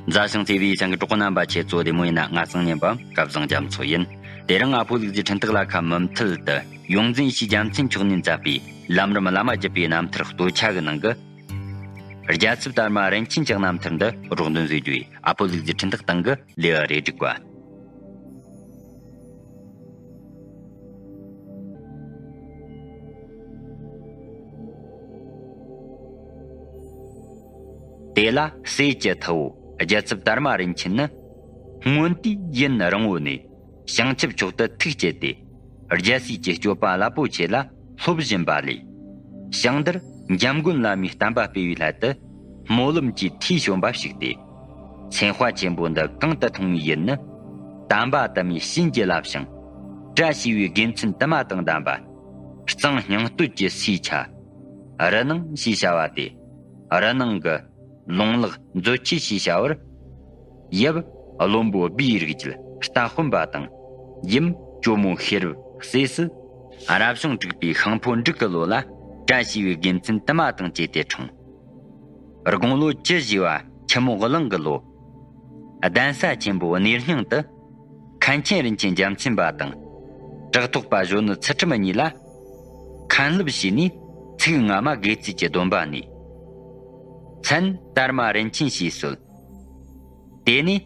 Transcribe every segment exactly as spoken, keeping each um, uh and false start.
མཛའ་ཞིང་བརྩེ་བའི་སེམས་ཀྱི་གྲོགས་པོ་རྣམ་པ། ཁྱེད་ཚོ་བདེ་མོ་ཡིན་ན། ང་སང་ཉིན་པ་སྐལ་བཟང་རྒྱ་མཚོ་ཡིན། དེ་རིང་ཨ་ཕོ་ལུག་རྫི་འཕྲིན་སྟེགས་ལ་ཁ་མུ་མཐུད་དུ་ཡོངས་འཛིན་ཡེ་ཤེས་རྒྱལ་མཚན་མཆོག་ནས་མཛད་པའི་ལམ་རིམ་བླ་མ་བརྒྱུད་པའི་རྣམ་ཐར་སྟོད་ཆ་གི་ནང་གི་རྒྱལ་ཚབ་དར་མ་རིན་ཆེན་གྱི་རྣམ་ཐར་འདི་རོགས་འདོན་བཟོས་རྒྱུ་ཡིན། ཨ་ཕོ་ལུག་རྫི་འཕྲིན་སྟེགས་སྟེང་གི་ལེའུ་རེ་དྲུག་པ། དེ་ལ་སྲས་ཀྱི་ཐུ་བོ་རྒྱལ་ཚབ་དར་མ་རིན་ཆེན་ནི། སྔོན་དུས་ཡུན་རིང་བོ་ནས་བྱང་ཆུབ་མཆོག་ཏུ་ཐུགས་བསྐྱེད་དེ། རྒྱལ་སྲས་ཀྱི་སྤྱོད་པ་རླབས་པོ་ཆེ་ལ་སློབ་བཞིན་པ་ལས། ཞིང་འདིར་འཇམ་མགོན་བླ་མའི་བསྟན་པ་སྤེལ་བའི་སླད་དུ། སྨོན་ལམ་གྱི་ཐོས་བྱོན་པ་ཞིག་སྟེ། སེམས་དཔའ་ཆེན་པོ་འདི་གང་དུ་མཐོང་བའི་ཡུལ་ནི། དམ་པ་དུ་མའི་བྱིན་གྱིས་བརླབས་ཤིང་། བཀྲ་ཤིས་པའི་དགེ་མཚན་དུ་མ་དང་ལྡན་པ། གཙང་སྙིང་སྟོད་ཀྱི་སའི་ཆ། རི་ནང་ཞེས་བྱ་བ་སྟེ། རི་ནང་གི་ལུང་ལག་མཛོད་ཆེན་ཞེས་བྱ་བར། ཡབ་བློན་པོ་སྦས་རིག་བརྒྱུད་རྟ་དཔོན་པ་དང་། ཡུམ་ཇོ་མོ་ཤེས་རབ་སྲས་སུ། རབ་བྱུང་དྲུག་པའི་ཤིང་ཕོ་འབྲུག་གི་ལོ་ལ། བཀྲ་ཤིས་པའི་དགེ་མཚན་དུ་མ་དང་བཅས་ཏེ་འཁྲུངས། དགུང་ལོ་བཅུ་བཞེས་པ་ཁྱི་མོ་གླང་གི་ལོ། གདན་ས་ཆེན་པོ་གནས་སྙིང་དུ། མཁན་ཆེན་རིན་ཆེན་རྒྱལ་མཚན་པ་དང་། བྲག་ཐོག་པ་གཞོན་ནུ་ཚུལ་ཁྲིམས་གཉིས་ལ། མཁན་སློབ་བྱས་ནས་ཚིག་སྔ་མ་དགེ་ཚུལ་གྱི་སྡོམ་པ་ནས། མཚན་དར་མ་རིན་ཆེན་ཞེས་གསོལ། དེ་ནས་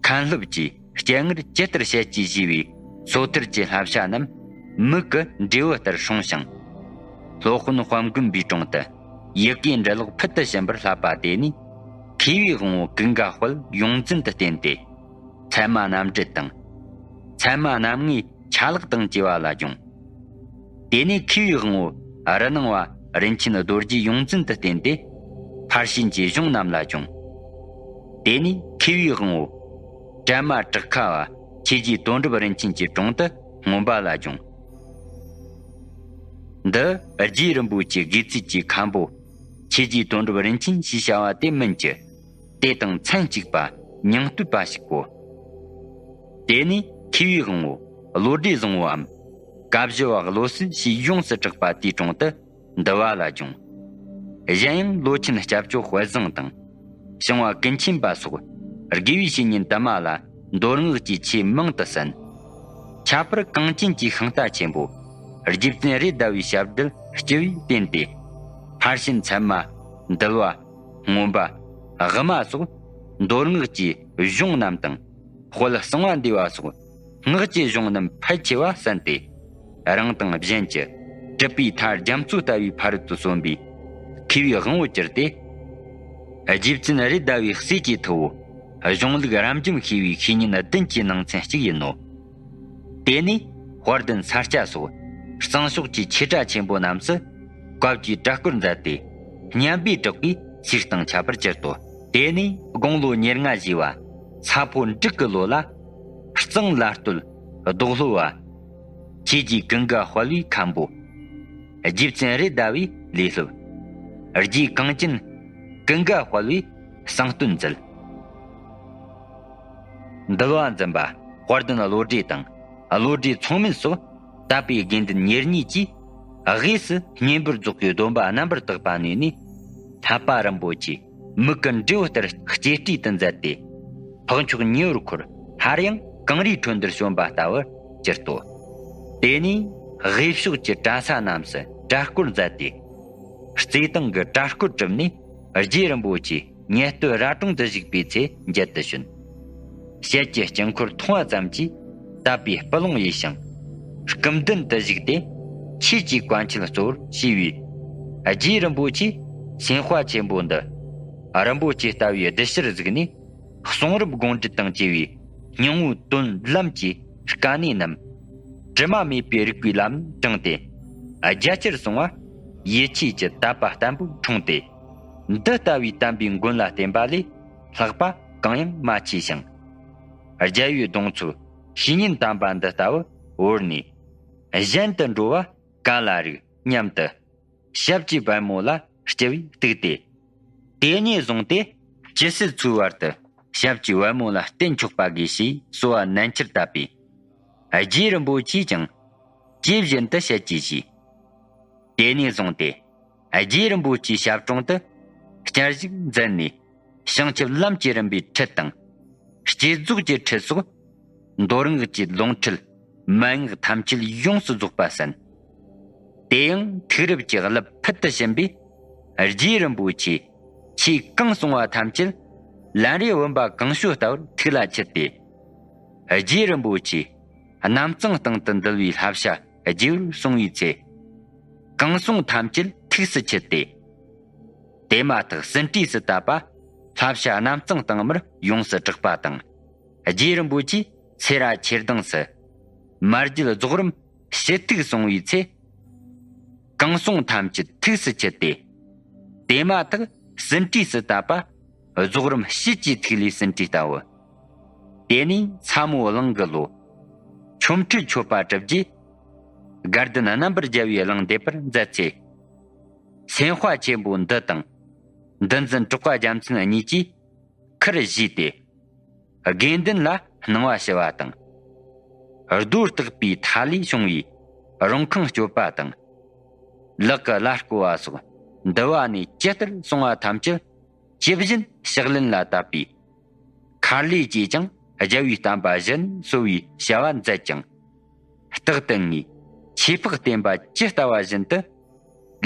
མཁན་སློབ་ཀྱིས་སྤྱན་སྔར་ཇི་ལྟར་ཞལ་གྱིས་བཞེས་པའི་སོ་ཐར་གྱི་བསླབ་བྱ་རྣམས་མིག་གི་འབྲས་བུ་ལྟར་སྲུང་ཞིང་། སློབ་དཔོན་དཔལ་མགོན་པའི་དྲུང་དུ་ཡི་གེ་འབྲི་ཀློག་ཕུལ་དུ་ཕྱིན་པར་བསླབ་པ་དེ་ནས། མཁས་པའི་དབང་པོ་ཀུན་དགའ་དཔལ་ཡོངས་འཛིན་དུ་བསྟེན་ཏེ། ཚད་མ་རྣམ་འགྲེལ་དང་། ཚད་མ་རྣམ་ལྔའི་ཆ་ལག་དང་བཅས་པ་ལ་སྦྱོང་། དེ་ནས་མཁས་པའི་དབང་པོ་རི་ནང་པ་རིན་ཆེན་རྡོ་རྗེ་ཡོངས་འཛིན་དུ་བསྟེན་ཏེ། ཕར་ཕྱིན་གྱི་གཞུང་རྣམས་ལ་སྦྱོང་། དེ་ནས་མཁས་པའི་དབང་པོ་པྲ་མ་བྲག་ཁ་པ་ཆོས་རྗེ་དོན་གྲུབ་རིན་ཆེན་གྱི་དྲུང་དུ་མངོན་པ་ལ་སྦྱོང་། འདི་རྗེ་རིན་པོ་ཆེ་དགེ་ཚུལ་གྱི་མཁན་པོ་ཆོས་རྗེ་དོན་གྲུབ་རིན་ཆེན་ཞེས་བྱ་བ་དེ་མིན་གྱི། དེ་དང་མཚན་གཅིག་པ་སྙིང་སྟོད་པ་ཞིག་གོ། དེ་ནས་མཁས་པའི་དབང་པོ་བློ་གྲོས་བཟང་པོའམ་བཀའ་བཞི་པ་བློ་གསལ་ཞེས་ཡོངས་སུ་གྲགས་པ་དེའི་དྲུང་དུ་འདུལ་བ་ལ་སྦྱོང་། གཞན་ཡང་ལོ་ཆེན་སྐྱབས་ཆོས་དཔལ་བཟང་དང་། ཞིང་པ་ཀུན་མཁྱེན་པ་སོགས་དགེ་བའི་བཤེས་གཉེན་དུ་མ་ལ་མདོ་སྔགས་ཀྱི་ཆོས་མང་དུ་གསན། ཁྱད་པར་གངས་ཅན་གྱི་ཤིང་རྟ་ཆེན་པོ་རྗེ་བཙུན་རེད་མདའ་བའི་ཞབས་རྡུལ་སྤྱི་བོས་བསྟེན་ཏེ། ཕར་ཕྱིན་ཚད་མ། འདུལ་བ། མངོན་པ། དབུ་མ་སོགས་མདོ་སྔགས་ཀྱི་གཞུང་རྣམས་དང་། དཔལ་གསང་བ་འདུས་པ་སོགས་སྔགས་ཀྱི་གཞུང་རྣམས་ཕལ་ཆེ་བ་གསན་ཏེ། རང་དང་གཞན་གྱི་གྲུབ་པའི་མཐའ་རྒྱ་མཚོ་ལྟ་བུའི་ཕ་རོལ་ཏུ་སོན་པའི་མཁས་པའི་དབང་པོར་གྱུར་ཏེ། རྗེ་བཙུན་རེད་མདའ་བའི་སྲས་ཀྱི་ཐུ་བོ་གཞུང་ལུགས་རབ་འབྱམས་ཤེས་པའི་བཤེས་གཉེན་བདུན་གྱི་ནང་ཚན་གཅིག་ཡིན་ནོ། དེ་ནས་དཔལ་ལྡན་ས་སྐྱ་སོགས་གཙང་ཕྱོགས་ཀྱི་ཆོས་གྲྭ་ཆེན་པོ་རྣམས་སུ་བཀའ་བརྒྱུད་གྲྭ་སྐོར་མཛད་དེ། སྙན་པའི་གྲགས་པའི་ཚིག་དང་ཁྱད་པར་གྱུར་ཏོ། དེ་ནས་དགུང་ལོ་ཉེར་ལྔ་བཞེས་པ་ཚ་ཕོ་འབྲུག་གི་ལོ་ལ། གཙང་བླ་སྟོད་རྡོ་ལྷོ་བ་ཆོས་རྗེ་ཀུན་དགའ་དཔལ་བའི་མཁན་པོ་རྗེ་བཙུན་རེད་མདའ་བའི་ལས་སློབ། རྗེ་གངས་ཅན་ཀུན་དགའ་དཔལ་བའི་གསང་སྟོན་མཛད། འདུལ་བ་འཛིན་པ་དཔལ་ལྡན་བློ་གྲོས་དང་བློ་གྲོས་མཚུངས་མེད་སོགས་དད་པའི་དགེ་འདུན་ཉེར་གཉིས་ཀྱིས་དབུས་སུ་བསྙེན་པར་རྫོགས་པའི་སྡོམ་པ་རྣམ་པར་དག་པ་ནས་ནི། ལྷ་པ་རིན་པོ་ཆེ་མིག་གི་འབྲས་བུ་ལྟར་གཅེས་སྤྲས་དུ་མཛད་དེ། འཕགས་མཆོག་ཉེ་བར་འཁོར་སླར་ཡང་གངས་རིའི་ཁྲོད་འདིར་བྱོན་པ་ལྟ་བུར་གྱུར་ཏོ། དེ་ནས་དབུས་ཕྱོགས་ཀྱི་གྲྭ་ས་རྣམས་སུ་གྲྭ་སྐོར་མཛད་དེ། རྩེ་ཐང་གི་གྲྭ་སྐོར་གྲུབ་ནས་རྗེ་རིན་པོ་ཆེ་ཉེ་སྟོད་ར་གྲོང་དུ་བཞུགས་པའི་ཚེ་མཇལ་དུ་བྱོན། ཞལ་གྱི་དཀྱིལ་འཁོར་མཐོང་བ་ཙམ་གྱིས་དད་པའི་སྤུ་ལོང་ཡིད་བྱུང་། སྐུ་མདུན་དུ་བཞུགས་ཏེ་ཆོས་ཀྱི་བཀའ་འཁྱིལ་གཙོ་བོར་བྱས་པའི་རྗེ་རིན་པོ་ཆེའི་སེམས་དཔའ་ཆེན་པོ་འདི། རིན་པོ་ཆེ་ལྟ་བུའི་གདུལ་ཕྱིར་གཟིགས་ནས་གསུང་རབ་དགོངས་འགྲེལ་དང་བཅས་པའི་སྙིང་པོའི་དོན་ལམ་གྱི་དཀའ་གནད་རྣམས་དྲི་མ་མེད་པའི་རིགས་པའི་ལམ་དྲངས་ཏེ། རྒྱ་ཆེར་སོང་བ་ཡིད་ཆེས་ཀྱི་དད་པ་བརྟན་པོས་འཁྲུངས་ཏེ། འདི་ལྟ་བུའི་དམ་པའི་མགོན་ལ་བརྟེན་པ་ལས་ལྷག་པ་གང་ཡང་མ་མཆིས་ཤིང་། རྒྱལ་བའི་གདུང་འཚོབ་བཤེས་གཉེན་དམ་པ་འདི་ལྟ་བུ་བོར་ནས། གཞན་དུ་འགྲོ་བ་ག་ལ་རིགས་སྙམ་དུ། ཞབས་ཀྱི་པད་མོ་ལ་སྤྱི་བོས་གཏུགས་ཏེ། དེ་ནས་བཟུང་སྟེ་ཇི་སྲིད་འཚོའི་བར་དུ་ཞབས་ཀྱི་པད་མོ་ལ་བརྟེན་ཆོག་པ་དགོས་ཞེས་གསོལ་བ་ནན་ཆེར་བཏབ་པས། རྗེ་རིན་པོ་ཆེས་ཀྱང་ཇི་བཞིན་དུ་ཞལ་གྱིས་བཞེས། དེ་ནས་བཟུང་སྟེ་རྗེ་རིན་པོ་ཆེའི་ཞབས་དྲུང་དུ་བསྐྱར་ཞུགས་མཛད་ནས། བྱང་ཆུབ་ལམ་གྱི་རིམ་པའི་ཁྲིད་དང་། བསྐྱེད་རྫོགས་ཀྱི་ཁྲིད་སོགས། མདོ་སྔགས་ཀྱི་ལུང་ཁྲིད་མན་ངག་ཐམས་ཅད་ཡོངས་སུ་རྫོགས་པ་གསན། དེ་ཡང་ཐུགས་རབ་ཀྱི་རླབས་ཕུལ་དུ་ཕྱིན་པས། རྗེ་རིན་པོ་ཆེ་ཆོས་གང་གསུང་བ་ཐམས་ཅད་ལན་རེ་བུམ་པ་གང་བྱོ་ལྟ་བུར་ཐུགས་ལ་ཆུད་དེ། རྗེ་རིན་པོ་ཆེ་གནམ་གཙང་སྟེང་དུ་འདུལ་བའི་བསླབ་བྱ་རྒྱས་པར་གསུང་བའི་ཚེ། གང་གསུང་ཐམས་ཅད་ཐུགས་སུ་ཆུད་དེ། དེ་མ་ཐག་ཟིན་བྲིས་སུ་བཏབ་པ། བསླབ་བྱ་གནམ་གཙང་སྟེང་མར་ཡོངས་སུ་གྲགས་པ་དང་། རྗེ་རིན་པོ་ཆེ་ཚེ་རབས་ཆེར་ལྡང་སུ། མ་བརྒྱུད་རྫོགས་རིམ་ཞི་ཐུགས་གསུང་བའི་ཚེ། གང་གསུང་ཐམས་ཅད་ཐུགས་སུ་ཆུད་དེ། དེ་མ་ཐག་ཟིན་བྲིས་སུ་བཏབ་པ། རྫོགས་རིམ་ཞི་བྱེད་ཐིག་ལེའི་ཟིན་བྲིས་ལྟ་བུ། དེ་ནས་ཚ་མོ་གླང་གི་ལོ། ཆོ་འཕྲུལ་མཆོད་པ་གྲུབ་རྗེས། དགའ་ལྡན་རྣམ་པར་རྒྱལ་བའི་གླིང་འདེབས་པར་མཛད་ཚེ། སེམས་དཔའ་ཆེན་པོ་འདི་དང་། འདུལ་འཛིན་གྲགས་པ་རྒྱལ་མཚན་གཉིས་ཀྱིས་ཁུར་བཞེས་ཏེ། དགེ་འདུན་ལ་སྣང་བ་ཞུ་བ་དང་། རྡོར་བརྟག་པའི་མཐའ་ལས་བྱུང་བའི་རུང་ཁང་སྐྱོབ་པ་དང་། ལག་གི་བླ་བསྐོར་བ་སོགས་འདུལ་བ་ནས་ཇི་ལྟར་གསུང་བ་ཐམས་ཅད་ཇི་བཞིན་ཕྱག་ལེན་ལ་བཏབ་པས། མཁར་ལས་ཀྱིས་ཀྱང་རྒྱལ་བའི་བསྟན་པ་གཞན་སོ་བའི་བྱ་བ་མཛད་ཅིང་། རྟག་ཏུ་ངས་ཆོས་འཕགས་བསྟན་པ་ཇི་ལྟ་བ་བཞིན་དུ།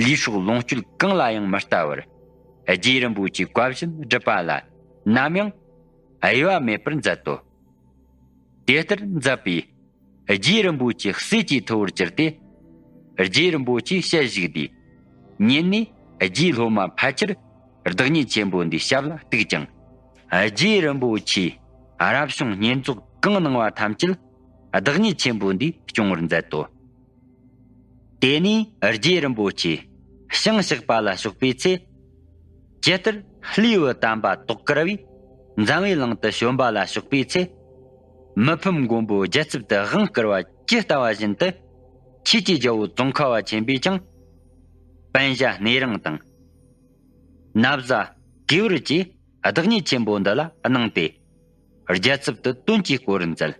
ལུས་སྲོག་ལོངས་སྤྱོད་གང་ལ་ཡང་མི་ལྟ་བར། རྗེ་རིན་པོ་ཆེའི་བཀའ་བཞིན་སྒྲུབ་པ་ལ་ནམ་ཡང་གཡོ་བ་མེད་པར་མཛད་དོ། དེ་ལྟར་མཛད་པས། རྗེ་རིན་པོ་ཆེ་སྲས་ཀྱི་ཐུ་བོར་གྱུར་ཏེ། རྗེ་རིན་པོ་ཆེའི་ཞལ་བཞུགས་ཏེ། ཉིད་ནས་རྗེ་སློབ་མ་ཕལ་ཆེར་བདག་ཉིད་ཆེན་པོ་འདིའི་ཞབས་ལ་གཏུགས་ཀྱང་། རྗེ་རིན་པོ་ཆེས་རབ་བྱུང་བསྙེན་རྫོགས་གང་གནང་བ་ཐམས་ཅད་བདག་ཉིད་ཆེན་པོ་འདིས་སྐྱོང་བར་མཛད་དོ། དེ་ནས་རྗེ་རིན་པོ་ཆེ་ཞིང་གཤེགས་པ་ལ་ཕྱོགས་པའི་ཚེ། ཇི་ལྟར་ལྷའི་བུ་དམ་པ་ཏོག་དཀར་བས་འཛམ་བུའི་གླིང་དུ་བྱོན་པ་ལ་ཕྱོགས་པའི་ཚེ། མི་ཕམ་མགོན་པོ་རྒྱལ་ཚབ་ཏུ་དབང་བསྐུར་བ་ཇི་ལྟ་བ་བཞིན་དུ། ཆོས་ཀྱི་རྒྱལ་པོ་ཙོང་ཁ་པ་ཆེན་པོས་ཀྱང་། པཎ་ཞྭ་སྣེ་རིང་དང་། ན་བཟའ་གོས་བུར་བཅས་བདག་ཉིད་ཆེན་པོ་འདི་ལ་གནང་སྟེ། རྒྱལ་ཚབ་ཏུ་དོན་གྱིས་བསྐོར་མཛད།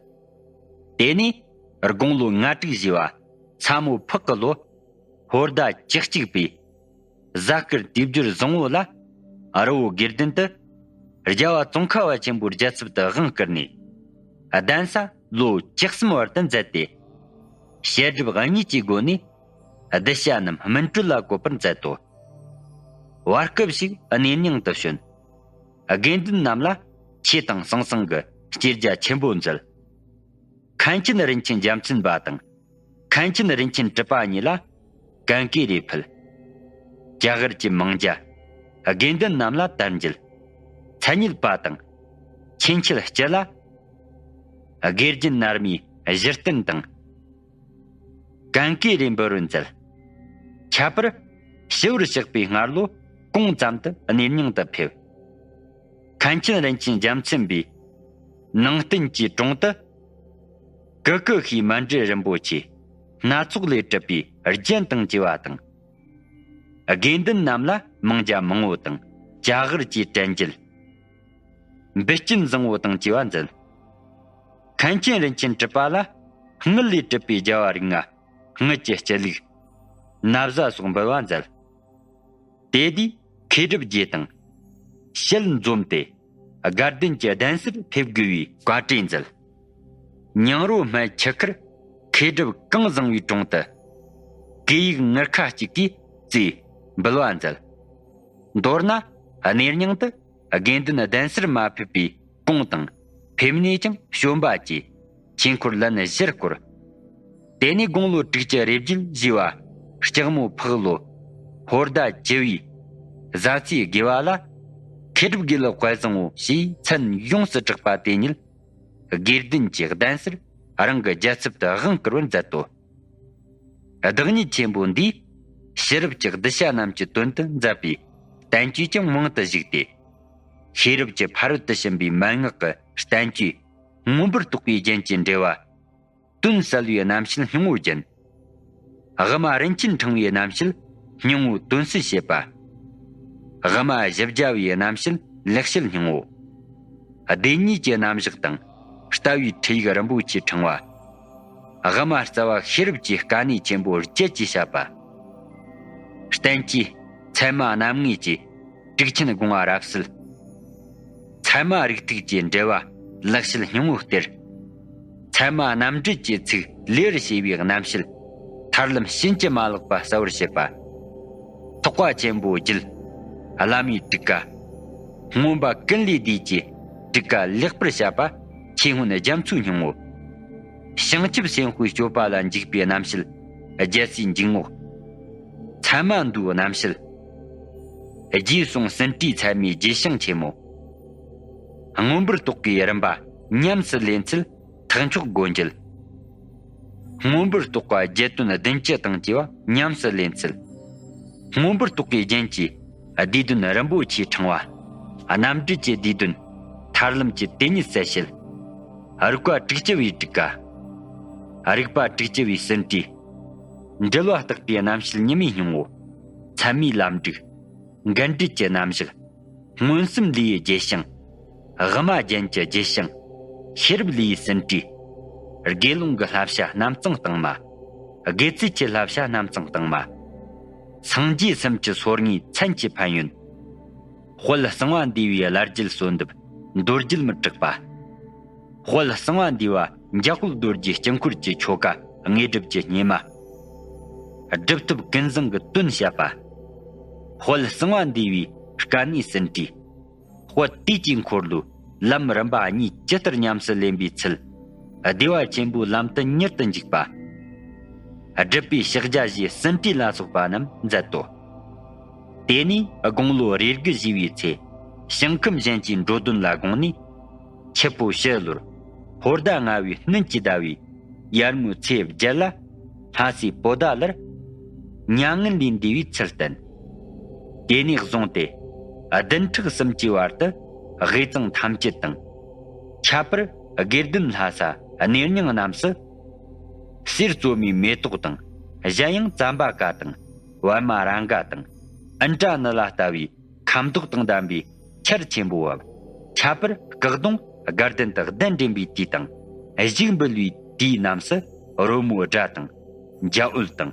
དེ་ནས་དགུང་ལོ་ང་དྲུག་བཞེས་པ་ཚ་མོ་ཕག་གི་ལོ། ཧོར་ཟླ་བཅུ་གཅིག་པའི་གཟའ་སྐར་དུས་སྦྱོར་བཟང་བོ་ལ། རི་བོ་དགེ་ལྡན་དུ། རྒྱལ་བ་ཙོང་ཁ་པ་ཆེན་པོའི་རྒྱལ་ཚབ་ཏུ་དབང་བསྐུར་ནས། གདན་ས་ལོ་བཅུ་གསུམ་བར་དུ་མཛད་དེ། བཤད་སྒྲུབ་གཉིས་ཀྱི་སྒོ་ནས། གདུལ་བྱ་རྣམས་སྨིན་གྲོལ་ལ་བཀོད་པར་མཛད་དོ། བར་སྐབས་ཤིག་གནས་རྙིང་དུ་བྱོན། དགེ་འདུན་རྣམས་ལ་ཆོས་དང་ཟང་ཟིང་གི་སྐྱེ་རྒྱ་ཆེན་པོ་མཛད། མཁན་ཆེན་རིན་ཆེན་རྒྱལ་མཚན་པ་དང་། མཁན་ཆེན་རིན་ཆེན་གྲུབ་པ་གཉིས་ལ་གན་གི་རེ་ཕུལ། རྒྱ་གར་གྱི་མང་ཇ་དགེ་འདུན་རྣམས་ལ་དར་འགྱེད། མཚན་ཉིད་པ་དང་། ཆོས་འཆད་སྤྱི་ལ། དགེ་རྒྱུན་རྣལ་མའི་གཞི་རྟེན་དང་། གན་གི་རེ་འབུལ་བར་མཛད། ཁྱད་པར་ཞི་བར་གཤེགས་པའི་སྔར་ལོ་གུང་ཙམ་དུ་གནས་རྙིང་དུ་ཕེབས། མཁན་ཆེན་རིན་ཆེན་རྒྱལ་མཚན་པའི་ནང་རྟེན་གྱི་དྲུང་དུ། ཀུ་ཀུ་ཤའི་མཎྜལ་རིན་པོ་ཆེ་སྣ་ཚོགས་ལས་གྲུབ་པའི་རྒྱན་དང་བཅས་པ་དང་། དགེ་འདུན་རྣམས་ལ་མང་ཇ་མང་བོ་དང་ཇ་གར་གྱི་དྲན་འཇལ། འབུལ་རྐྱེན་བཟང་བོ་དང་བཅས་པ་མཛད། མཁན་ཆེན་རིན་ཆེན་གྲུབ་པ་ལ་དངུལ་ལས་གྲུབ་པའི་རྒྱལ་བ་རིགས་ལྔ། དངུལ་གྱི་སྤྱི་ལུགས། ན་བཟའ་སོགས་འབུལ་བ་མཛད། དེ་དུས་མཁས་གྲུབ་རྗེ་དང་ཞལ་འཛོམས་ཏེ། དགའ་ལྡན་གྱི་གདན་སར་ཕེབས་དགོས་པའི་བཀའ་དྲིན་མཛད། ཉང་རོ་སྨད་ཆུ་ཁར་མཁས་གྲུབ་གངས་བཟང་བའི་དྲུང་དུ། གོས་ཡུག་ངར་ཁ་ཅིག་གིས་བཙོས་འབུལ་བ་མཛད། མདོར་ན་གནས་རྙིང་དུ་དགེ་འདུན་གདན་སར་མ་ཕེབས་པའི་གོང་དང་། ཕེབས་ནས་ཀྱང་བྱོན་པ་བཅས་ཆོས་འཁོར་ལན་བཞིར་བསྐོར། དེ་ནས་དགུང་ལོ་དྲུག་ཅུ་རེ་བརྒྱད་བཞེས་པ་ལྕགས་མོ་ཕག་ལོ། ཧོར་ཟླ་བཅུ་བའི་གཟའ་ཚེས་དགུ་པ་ལ། མཁས་གྲུབ་དགེ་ལེགས་དཔལ་བཟང་པོ་ཞེས་མཚན་ཡོངས་སུ་གྲགས་པ་དེ་ཉིད། དགེ་ལྡན་གྱི་གདན་སར་རང་གི་རྒྱལ་ཚབ་ཏུ་དབང་བསྐུར་བར་མཛད་དོ། བདག་ཉིད་ཆེན་པོ་འདིས་ཕྱི་རབས་ཀྱི་གདུལ་བྱ་རྣམས་ཀྱི་དོན་དུ་མཛད་པའི་བསྟན་བཅོས་ཀྱང་མང་དུ་བཞུགས་ཏེ། ཤེས་རབ་ཀྱི་ཕ་རོལ་ཏུ་ཕྱིན་པའི་མན་ངག་གི་བསྟན་བཅོས་མངོན་པར་རྟོགས་པའི་རྒྱན་གྱི་འགྲེལ་བ། དོན་གསལ་བའི་རྣམ་བཤད་སྙིང་པོའི་རྒྱན། དབུ་མ་རིན་ཆེན་ཕྲེང་བའི་རྣམ་བཤད་སྙིང་པོའི་དོན་གསལ་བྱེད་པ། དབུ་མ་བཞི་བརྒྱ་པའི་རྣམ་བཤད་ལེགས་བཤད་སྙིང་པོ། སྡེ་གཉིས་ཀྱི་རྣམ་གཞག་དང་ལྟ་བའི་ཁྲིད་ཡིག་རིན་པོ་ཆེའི་ཕྲེང་བ། དབུ་མ་རྩ་བ་ཤེས་རབ་ཀྱི་དཀའ་གནད་ཆེན་པོ་བརྒྱད་ཀྱིས་བཤད་པ། བསྟན་བཅོས་ཚད་མ་རྣམ་ངེས་ཀྱི་དྲུག་ཆེན་དགོངས་པ་རབ་གསལ། མཐའ་མ་རིགས་ཐིགས་ཀྱི་འགྲེལ་བ་ལེགས་བཤད་སྙིང་བོའི་གཏེར། ཚད་མ་རྣམ་འགྲེལ་གྱི་ཚིག་ལེའུར་བྱས་པའི་རྣམ་བཤད་ཐར་ལམ་ཕྱིན་ཅི་མ་ལོག་པ་གསལ་བར་བྱེད་པ། ཐེག་པ་ཆེན་པོའི་རྒྱུད་བླ་མའི་ཊཱི་ཀ། མངོན་པ་ཀུན་ལས་བདེ་གི་ཊཱི་ཀ་ལེགས་པར་བཤད་པ་ཆོས་མངོན་རྒྱ་མཚོའི་སྙིང་བོ། བྱང་ཆུབ་སེམས་དཔའི་སྤྱོད་པ་ལ་འཇུག་པའི་རྣམ་བཤད་རྒྱལ་སྲས་འཇུག་ངོགས། ཚད་མ་མདོའི་རྣམ་བཤད། རྗེས་གསུངས་ཟིན་བྲིས་ཚད་མའི་རྗེས་བྱང་ཆེན་མོ། མངོན་པར་རྟོགས་པའི་རིམ་པ་ཉམས་སུ་ལེན་ཚུལ་ཐེག་མཆོག་སྒོ་འབྱེད། མངོན་པར་རྟོགས་པ་བརྒྱད་དོན་བདུན་ཅུ་དང་བཅས་པ་ཉམས་སུ་ལེན་ཚུལ། མངོན་པར་རྟོགས་པའི་རྒྱན་གྱི་བསྡུས་དོན་རིན་པོ་ཆེའི་ཕྲེང་བ། རྣམ་འགྲེལ་གྱི་བསྡུས་དོན་ཐར་ལམ་གྱི་དེ་ཉིད་གསལ་བྱེད། རིགས་པ་དྲུག་ཅུ་པའི་ཊཱི་ཀ། རིགས་པ་དྲུག་ཅུ་པའི་ཟིན་བྲིས། འགྲེལ་བ་བརྟག་པའི་རྣམ་བཤད་ཉི་མའི་སྙིང་བོ། ཚད་མའི་ལམ་འབྲས། འགལ་འབྲེལ་གྱི་རྣམ་གཞག། མངོན་སུམ་ལེའུའི་རྗེས་བྱང་། དབུ་མ་རྒྱན་གྱི་རྗེས་བྱང་། ཤེས་རབ་ལེའུའི་ཟིན་བྲིས། དགེ་སློང་གི་བསླབ་བྱ་རྣམ་གཙང་དྭངས་མ། དགེ་ཚུལ་གྱི་བསླབ་བྱ་རྣམ་གཙང་དྭངས་མ། སངས་རྒྱས་སུམ་ཅུ་སོ་ལྔའི་མཚན་གྱི་ཕན་ཡོན། དཔལ་གསང་བ་འདུས་པའི་བླ་རྒྱུད་གསོལ་འདེབས་མདོ་རྒྱུད་མི་དྲག་པ། དཔལ་གསང་བ་འདུས་པ་འཇམ་དཔལ་རྡོ་རྗེའི་དཀྱིལ་འཁོར་གྱི་ཆོ་ག་དངོས་གྲུབ་ཀྱི་སྙེ་མ། སྒྲུབ་ཐབས་ཀུན་བཟང་གི་དོན་བཤད་པ། དཔལ་གསང་བ་འདུས་པའི་དཀའ་གནད་ཟིན་བྲིས། དཔལ་དུས་ཀྱི་འཁོར་ལོའི་ལམ་རིམ་པ་གཉིས་ཇི་ལྟར་ཉམས་སུ་ལེན་པའི་ཚུལ། བདེ་བ་ཆེན་པོའི་ལམ་དུ་མྱུར་དུ་འཇུག་པ། སྒྲུབ་པའི་ཕྱག་རྒྱ་བཞིའི་ཟིན་བྲིས་ལ་སོགས་པ་རྣམས་མཛད་དོ། དེ་ནས་དགུང་ལོ་རེ་དགུ་བཞེས་པའི་ཚེ། ཞིང་ཁམས་གཞན་གྱི་འགྲོ་དོན་ལ་དགོངས་ནས། ཆུ་ཕོ་ཕྱི་ལོར་ཧོར་ཟླ་ལྔ་བའི་སྣུན་གྱིས་ཟླ་བའི་ཡར་ངོའི་ཚེས་བརྒྱད་ལ་ལྷ་སའི་པོ་ཏཱ་ལར་མྱ་ངན་ལས་འདས་པའི་ཚུལ་བསྟན། དེ་ནས་བཟུང་སྟེ་བདུན་ཕྲག་གསུམ་གྱི་བར་དུ་དབུས་གཙང་ཐམས་ཅད་དང་། ཁྱད་པར་དགེ་ལྡན་ལྷ་ས་གནས་རྙིང་རྣམས་སུ། གསེར་བཙོ་མའི་མེ་ཏོག་དང་གཞན་ཡང་ཙམ་པ་ཀ་དང་པདྨ་རཱ་ག་དང་ཨིནྡྲ་ནཱི་ལ་ལྟ་བུའི་ཁ་མདོག་དང་ལྡན་པའི་ཆར་ཆེན་པོ་བབས། ཁྱད་པར་སྐུ་གདུང་དགའ་ལྡན་དུ་གདན་འདྲེན་པའི་དུས་དང་བཞུགས་འབུལ་བའི་དུས་རྣམས་སུ་རོལ་མོའི་སྒྲ་དང་འཇའ་འོད་དང་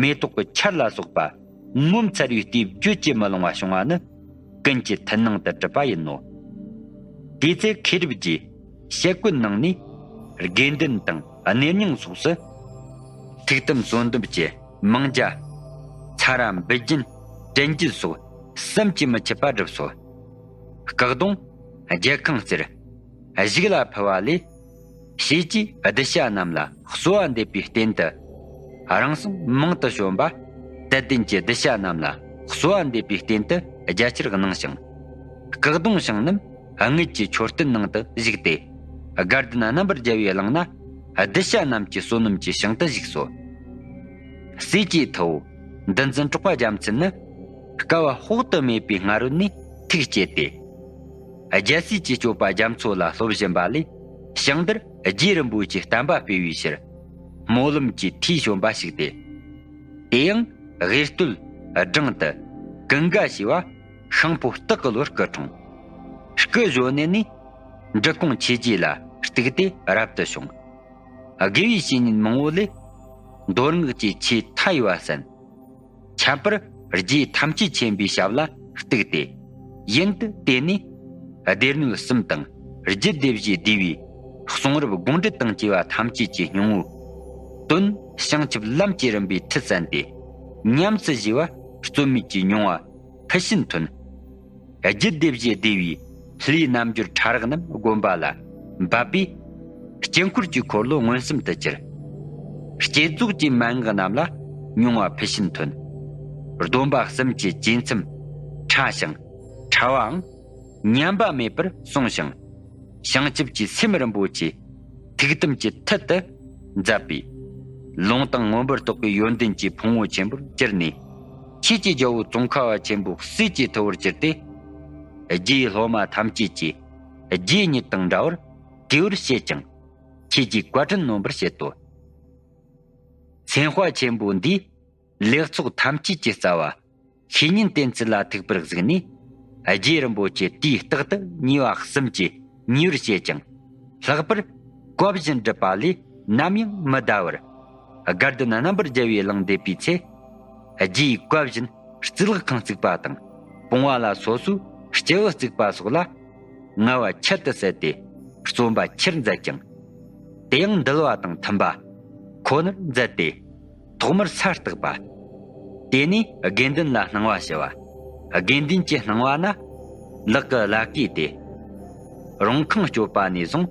མེ་ཏོག་གི་ཆར་ལ་སོགས་པ་ངོ་མཚར་བའི་ལྟས་བརྗོད་ཀྱིས་མི་ལང་བ་བྱུང་བ་ནི་ཀུན་གྱི་མཐུན་སྣང་དུ་གྲུབ་པ་ཡིན་ནོ། དེའི་ཚེ་མཁས་གྲུབ་རྗེས་ཞལ་བཀོད་གནང་ནས་དགེ་འདུན་དང་གནས་རྙིང་སོགས་སུ་ཐུགས་དམ་གསོལ་འདེབས་ཀྱི་མང་ཇ་ཚ་ར་འབུལ་རྒྱུན་དྲན་རྒྱུན་སོགས་བསམ་གྱིས་མི་ཁྱབ་པ་བསྒྲུབས་སོ། སྐུ་གདུང་རྒྱལ་ཁང་གསེར་གཞུག་ལ་ཕུལ་བ་ལས། ཕྱིས་ཀྱི་གདུལ་བྱ་རྣམས་ལ་གསོལ་བ་འདེབས་པའི་རྟེན་དུ། རང་སེམས་མང་དུ་བྱོན་པ་དད་ལྡན་གྱི་གདུལ་བྱ་རྣམས་ལ་གསོལ་བ་འདེབས་པའི་རྟེན་དུ་རྒྱ་ཆེར་གནང་ཞིང་། སྐུ་གདུང་ཞིང་རྣམས་དངུལ་གྱི་མཆོད་རྟེན་ནང་དུ་བཞུགས་ཏེ། དགའ་ལྡན་རྣམ་པར་རྒྱལ་བའི་གླིང་ན་གདུལ་བྱ་རྣམས་ཀྱི་བསོད་ནམས་ཀྱི་ཞིང་དུ་བཞུགས་སོ། སྲས་ཀྱི་ཐུ་བོ་འདུལ་འཛིན་གྲགས་པ་རྒྱལ་མཚན་ནི་སྐལ་བ་དཔག་ཏུ་མེད་པའི་སྔ་རོལ་ནས་ཐུགས་བསྐྱེད་དེ། རྒྱལ་སྲས་ཀྱི་སྤྱོད་པ་རྒྱ་མཚོ་ལ་སློབ་བཞིན་པ་ལས་ཞིང་འདིར་རྗེ་རིན་པོ་ཆེའི་བསྟན་པ་སྤེལ་བའི་ཕྱིར་སྨོན་ལམ་གྱི་ཐོས་བྱོན་པ་ཞིག་སྟེ། དེ་ཡང་དབུས་སྟོད་སྦྲང་དུ་ཀུན་དགའ་ཞེས་པ་ཤིང་ཕོ་སྟག་གི་ལོར་སྐུ་འཁྲུངས། སྐུ་གཞོན་ནུ་ནས་འབྲི་གུང་ཆོས་རྗེ་ལ་གཏུགས་ཏེ་རབ་ཏུ་བྱུང་། དགེ་བའི་བཤེས་གཉེན་མང་བོ་ལས་མདོ་སྔགས་ཀྱི་ཆོས་མཐའ་ཡས་པ་གསན། ཁྱད་པར་རྗེ་ཐམས་ཅད་མཁྱེན་པའི་ཞབས་ལ་གཏུགས་ཏེ། ཡུན་དུ་བརྟེན་ནས་སྡེ་སྣོད་གསུམ་དང་རྒྱུད་སྡེ་བཞིའི་སྡེ་བའི་གསུང་རབ་དགོངས་འགྲེལ་དང་བཅས་པ་ཐམས་ཅད་ཀྱི་སྙིང་པོའི་དོན་བྱང་ཆུབ་ལམ་གྱི་རིམ་པའི་ཁྲིད་གསན་ཏེ། ཉམས་སུ་བཞེས་པ་རྩོལ་མེད་ཀྱི་མྱོང་བ་ཕུལ་ཕྱིན་ཐོན། རྒྱུད་སྡེ་བཞིའི་སྡེ་བའི་ལྷའི་རྣལ་འབྱོར་ཕྲ་རགས་རྣམས་བསྒོམ་པ་ལ་འབབ་པས། དཀྱིལ་འཁོར་གྱི་འཁོར་ལོ་མངོན་སུམ་དུ་གྱུར། བསྐྱེད་རྫོགས་ཀྱི་མན་ངག་རྣམས་ལ་མྱོང་བ་ཕུལ་ཕྱིན་ཐོན། སྡོམ་པ་གསུམ་གྱི་བཅས་མཚམས་ཕྲ་ཞིང་ཕྲ་བའང་ཉམས་པ་མེད་པར་གསུངས་ཤིང་། བྱང་ཆུབ་ཀྱི་སེམས་རིན་པོ་ཆེ་ཐུགས་དམ་གྱི་མཐིལ་དུ་མཛད་པས། ལུང་དང་མངོན་པར་རྟོགས་པའི་ཡོན་ཏན་གྱི་ཕུང་པོ་ཆེན་པོར་གྱུར་ནས། ཆོས་ཀྱི་རྒྱལ་པོ་ཙོང་ཁ་པ་ཆེན་པོ་སྲས་ཀྱི་ཐུ་བོར་གྱུར་ཏེ། རྗེ་སློབ་མ་ཐམས་ཅད་ཀྱིས་རྗེ་ཉིད་དང་འདྲ་བར་གུས་པར་བྱེད་ཅིང་། ཁྱེད་ཀྱི་བཀའ་དྲིན་ནོམ་པར་བྱེད་དོ། མཚན་དཔལ་ཆེན་པོ་འདིས་ལེགས་ཚོགས་ཐམས་ཅད་ཀྱི་རྩ་བ་བཤེས་གཉེན་བསྟེན་ཚུལ་ལ་ཐུགས་པར་གཟིགས་ནས། རྗེ་རིན་པོ་ཆེ་དུས་རྟག་ཏུ་ཉེས་པ་གསུམ་གྱི་ཉེས་པར་བཤད་ཅིང་། ལྷག་པར་བཀའ་བཞིན་སྒྲུབ་པ་ལས་ནམ་ཡང་མི་འདའ་བར། དགའ་ལྡན་རྣམ་པར་རྒྱལ་བའི་གླིང་འདས་པའི་ཚེ། རྗེའི་བཀའ་བཞིན་གཙུག་ལག་ཁང་བརྩིགས་པ་དང་། སྤོང་བ་ལ་སོ་སོའི་སྤྱི་བོ་བརྩིགས་པ་སོགས་ལ། ངལ་བ་ཁྱད་དུ་བསད་དེ། བརྩོན་པ་ཆེར་མཛད་ཅིང་། དེ་ཡང་འདུལ་བ་དང་མཐུན་པ་ཁོ་ནར་མཛད་དེ། ཐོག་མར་ས་བརྟག་པ། དེ་ནས་དགེ་འདུན་ལ་སྣང་བ་ཞུ་བ། དགེ་འདུན་གྱི་སྣང་བ་ནི་ལག་གི་ལ་ཀའི་སྟེ། རུང་ཁུངས་གཅོད་པ་ནས་བཟུང་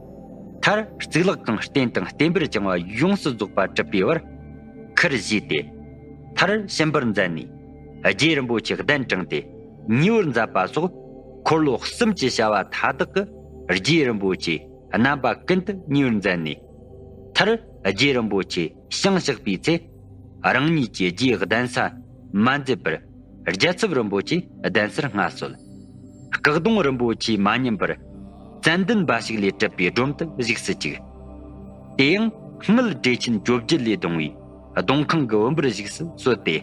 མཐར་གཙུག་ལག་ཁང་བརྟན་དང་བརྟན་པར་བཅིང་བ་ཡོངས་སུ་རྫོགས་པ་གྲུབ་པའི་བར་ཁུར་བཞེས་ཏེ། མཐར་ཕྱིན་པར་མཛད་ནས་རྗེ་རིན་པོ་ཆེ་གདན་དྲངས་ཏེ་ཉེ་བར་མཛད་པ་སོགས། འཁོར་ལོ་གསུམ་གྱི་བྱ་བ་མཐའ་དག་གི་རྗེ་རིན་པོ་ཆེ་རྣམ་པ་ཀུན་ཏུ་ཉེ་བར་མཛད་ནས། མཐར་རྗེ་རིན་པོ་ཆེ་ཞིང་གཤེགས་པའི་ཚེ། རང་ཉིད་ཀྱི་རྗེའི་གདན་ས་མ་མཛད་པར། རྒྱལ་ཚབ་རིན་པོ་ཆེའི་གདན་སར་མངའ་གསོལ། སྐུ་གདུང་རིན་པོ་ཆེ་མ་ཉམས་པར། ཙན་དན་འབའ་ཞིག་ལས་གྲུབ་པའི་སྒྲོམ་དུ་བཞུགས་སུ་བཅུག། དེ་ཡང་དངུལ་བྲེ་ཆེན་བཅོ་བརྒྱད་ལས་བརྡུང་བའི་གདུང་ཁང་གི་བུམ་པར་བཞུགས་སུ་གསོལ་ཏེ།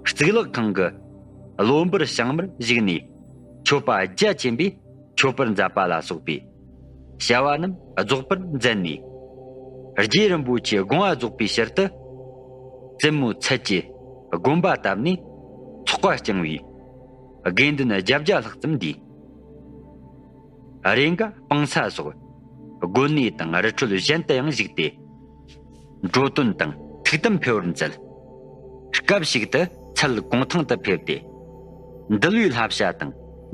གཙུག་ལག་ཁང་གི་བློན་པོར་བྱང་མར་བཞུགས་ནས། མཆོད་པ་རྒྱ་ཆེན་པོས་མཆོད་པར་མཛད་པ་ལ་སོགས་པའི་བྱ་བ་རྣམས་རྫོགས་པར་མཛད་ནས། རྗེ་རིན་པོ་ཆེ་དགོངས་པ་རྫོགས་པའི་ཕྱིར་དུ། བཙུན་མོ་ཚལ་གྱི་དགོན་པ་བཏབ་ནས་ཚོགས་པ་བསྐྱངས་པས། དགེ་འདུན་བརྒྱད་བརྒྱ་ལྷག་ཙམ་འདུས། རེ་འགའ་སྤང་ས་སོགས་དགོན་གནས་དང་རི་ཁྲོད་གཞན་དུ་ཡང་བཞུགས་ཏེ། འགྲོ་དོན་དང་ཐུགས་དམ་འཕེལ་བར་མཛད། སྐབས་ཤིག་ཏུ་ཚལ་གུང་ཐང་དུ་ཕེབས་ཏེ། འདུལ་བའི་བསླབ་བྱ་དང་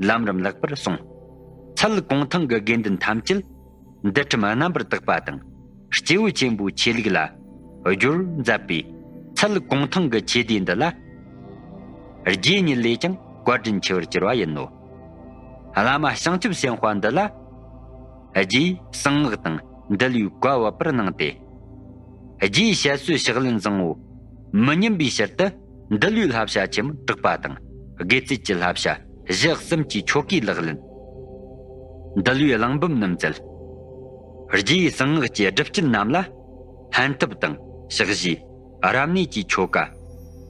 ལམ་རིམ་ལེགས་པར་གསུངས། ཚལ་གུང་ཐང་གི་དགེ་འདུན་ཐམས་ཅད་འདུལ་ཁྲིམས་རྣམ་པར་དག་པ་དང་སྐྱེས་བུ་ཆེན་པོའི་ཆོས་ལུགས་ལ་སྦྱོར་མཛད་པས། ཚལ་གུང་ཐང་གི་ཆོས་སྡེ་འདི་ལ། རྗེ་ཉིད་ལས་ཀྱང་བཀའ་དྲིན་ཆེ་བར་གྱུར་པ་ཡིན་ནོ། བླ་མ་བྱང་ཆུབ་སེམས་དཔའ་འདི་ལ། རྗེས་གསང་སྔགས་དང་འདུལ་བའི་བཀའ་བབས་པར་གནང་སྟེ། རྗེའི་བཤད་སྲོལ་ཕྱག་ལེན་བཟང་བོ་མི་ཉམས་པའི་ཕྱིར་དུ། འདུལ་བའི་བསླབ་བྱ་ཆེན་མོ་དྲུག་པ་དང་དགེ་རྩིས་ཀྱི་བསླབ་བྱ་གཞི་གསུམ་གྱི་ཆོ་གའི་ལག་ལེན། འདུལ་བའི་གླེང་འབུམ་རྣམས་མཛད། རྗེའི་གསང་སྔགས་ཀྱི་སྒྲུབ་བྱེད་རྣམས་ལ། ལྷན་ཐབས་དང་ཕྱག་བཞེས་རབ་གནས་ཀྱི་ཆོ་ག།